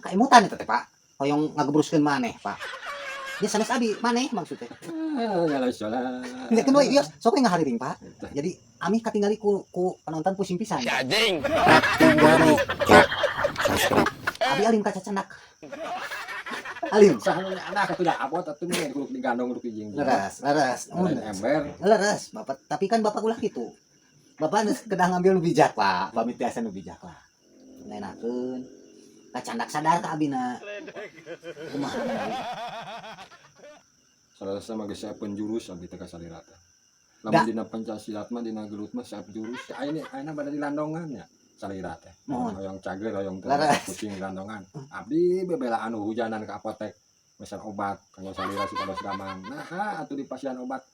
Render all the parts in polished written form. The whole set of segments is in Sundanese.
Kaimutan eta teh, Pak. Hoyong ngagebruskeun maneh, Pak. Dia sanes abi, maneh maksudnya. Ah, nyala sholat. Kan we ieu sok we ngahariring, Pak. Jadi ami katingali ku penonton pusing pisan. Cacing. Abi alim kaca canak. Alim. Saha nu anak atuh da abot atuh mah kudu digandong kudu kijing. Leres, leres. Lain ember. Leres, Bapak. Tapi kan Bapak ulah gitu. Bapak geus kedah ngambil nu bijak, Pak. Pamit tiasa nu bijak lah. Enakeun. Kacandak sadar ka abina. Kumaha? Salah mah geus siapkeun jurus abdi teh ka salira teh. Da. Lamun dina pencaksilat mah dina gelut mah siap jurus. Ayeuna ayeuna bade dilandongan nya salira teh. Mohon. Hoyong cager hoyong teu Leres. pusing dilandongan. Abdi bebelaan hujanan ka apotek mesan obat kanggo salira supados damang. Naha atuh dipasihan obat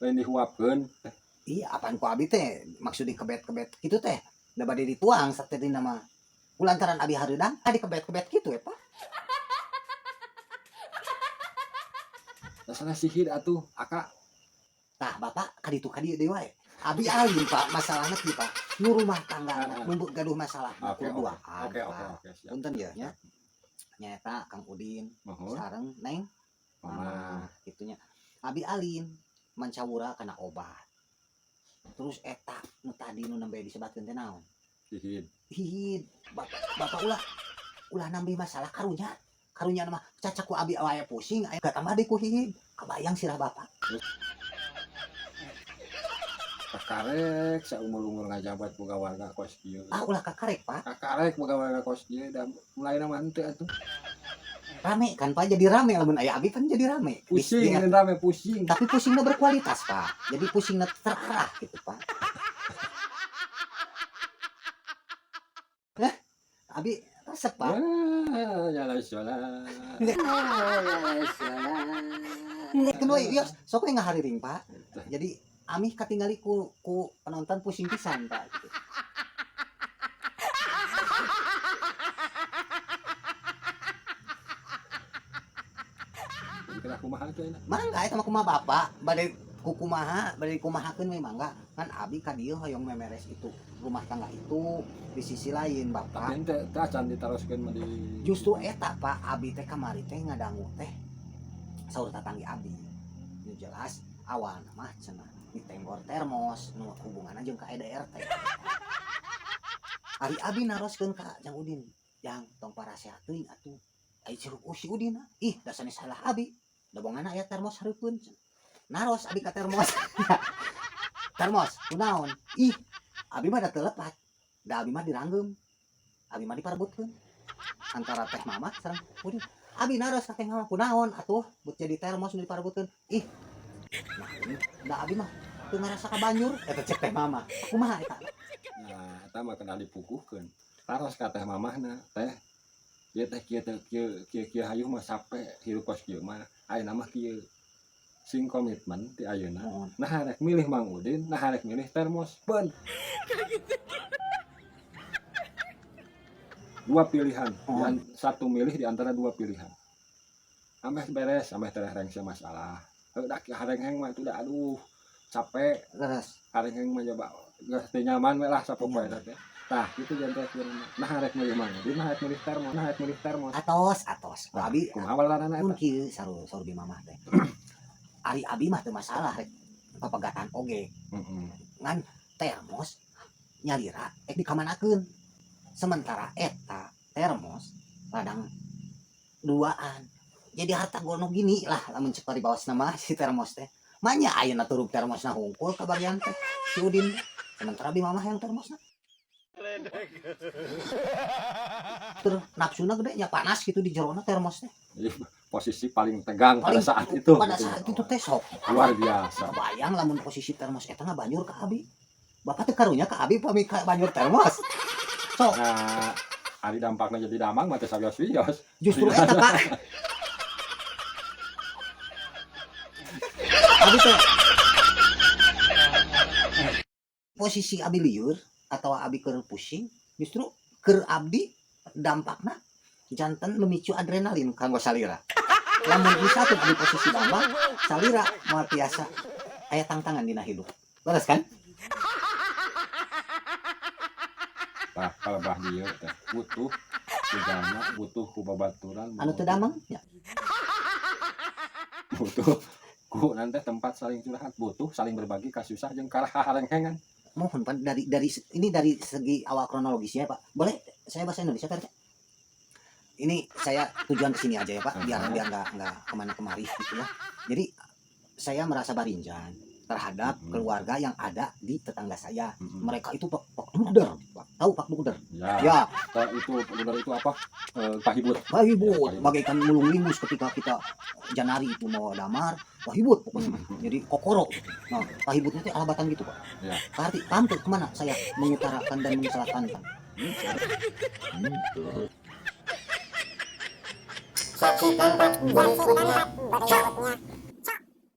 lain dihuapkeun. Iya, apaan ku abi teh maksud dikebet-kebet gitu teh. Da bade dituang satedina mah. Kulantaran abi hareudang, ah dikebet-kebet gitu ya, Pak. Dasarna sihir atuh aka. Tah, Bapak kaditu ka dieu deui wae. Abi alim, Pak, masalahna kieu, Pak. Nu rumah tangga nu gaduh masalah Oke, ku oke. duaan, Oke, oke, Pak. oke, siap. Punten ya nya. Nyaeta Kang Udin Mohon. sareng Neng Mama. Mama gitunya. Abi alim mancawura kana obat. Terus eta nu tadi nu nembe disebatkeun teh naon? Sihir. Hihid. Bapak, bapak ulah ulah nambih masalah karunya. Karunya mah cacak ku abi wae pusing, aya tambah deui ku hihid. Kabayang sirah bapak. Kakarek saumur-umur ngajabat boga warga kos kieu. Ah ulah kakarek, Pak. Kakarek boga warga kos kieu da mulai mah henteu atuh. Rame kan, Pak, jadi rame lamun aya abi kan jadi rame. Pusing lain rame pusing. Tapi pusingnya berkualitas, Pak. Jadi pusingnya terarah gitu, Pak. Hah? Abi resep, Pak. Ah, nyala sholat. Kan we ieu sok we ngahariring, Pak. Jadi ami katingali ku penonton pusing pisan, Pak gitu. Jadi kena kumaha tuh enak. Mangga eta mah kumaha Bapak, bade kukumaha, bade dikumahakeun we mangga. Kan abi ka dieu hoyong memeres itu rumah tangga itu di sisi lain, Bapak. Tapi ente teh acan ditaroskeun mah di Justru eta, Pak, abi teh kamari teh ngadangu teh saur tatanggi abi. Nu jelas awalna mah cenah ditenggor termos nu hubunganna jeung ka EDRT. Ari abi naroskeun ka Jang Udin, "Jang, tong parasehat teuing atuh." Ai curug si Udin, ih dasarnya salah abi. Da bongana aya termos hareupeun. Naros abi ka termos. Termos, kunaon? Ih, abi mah da teu lepat. Da abi mah diranggeum. Abi mah diparebutkeun. Antara teh mama sareng Udin. Abi naros ka teh mama kunaon atuh buat jadi termos nu diparebutkeun. Ih. Nah, ini da abi mah teu ngarasa ka banjur eta cek teh mama. Kumaha eta? Nah, eta mah kena dipukuhkeun. Taros ka teh mamahna, teh ieu teh kieu teh kieu kieu kieu hayuh mah sape hirup kos kieu mah. Ayeuna mah kieu. Sing komitmen ti ayeuna. Mohon. Nah rek milih Mang Udin, nah rek milih termos. Peun. Dua pilihan, Oh. Satu milih di antara dua pilihan. Ameh beres, ameh tereh rengse masalah. Heuh dak harengheng mah itu dah aduh capek. Leres. Harengheng mah coba geus teu nyaman we lah sapopoe eta teh. Tah kitu janten teh. Nah rek milih Mang Udin, nah rek milih termos, nah rek milih termos. Atos, atos. Ku Nah, abi kumaha walarana mun eta? kieu saur saur bi mamah teh. Ari abi mah teu masalah rek papegatan oge. Heeh. Ngan termos nyalira ek dikamanakeun. Sementara eta termos ladang duaan. Jadi harta gono gini lah lamun cek paribaos mah si termos teh. Manya ayeuna turuk termosna hungkul ka bagian teh si Udin. Sementara bi mamah yang termosna. Terus nafsuna gede nya panas gitu di jerona termos teh. Jadi posisi paling tegang pada Paling saat itu. Pada gitu. saat itu teh sok Luar biasa. kebayang lamun posisi termos eta ngabanjur ka abi. Bapak teh karunya ka abi pami ka banjur termos. Sok Nah, ari dampakna jadi damang mah teh sawios-wios. justru eta Pak. Abi teh posisi abi liur atau abi keur pusing justru keur abdi dampakna janten memicu adrenalin kanggo salira. Lamun bisa tuh di posisi damang salira moal tiasa aya tangtangan dina hidup. Leres kan? Tah kalebah dieu teh butuh Jalma butuh ku babaturan. Anu teu damang ya. Butuh ku nanti tempat saling curhat, butuh saling berbagi kasusah jeung karaharenghengan. Mohon, Pak, dari ini dari segi awal kronologisnya, Pak. Boleh saya bahasa Indonesia, Pak? Ini saya tujuan ke sini aja ya, Pak, biar biar nggak kemana kemari gitu ya. Jadi saya merasa barinjan terhadap keluarga yang ada di tetangga saya. Mereka itu Pak Pak Duder, Pak. Tahu Pak Duder? Ya. Ya. Tahu itu Duder itu apa? Eh, pahibut. Pak Hibut, Ya, Pak Hibut. Bagaikan mulung limus ketika kita Janari itu mau damar, Pak Hibut pokoknya. Jadi kokoro. Nah, Pak Hibutnya itu alabatan gitu, Pak. Ya. Arti paham tuh kemana saya mengutarakan dan mengisyaratkan. Saksikan berikutnya.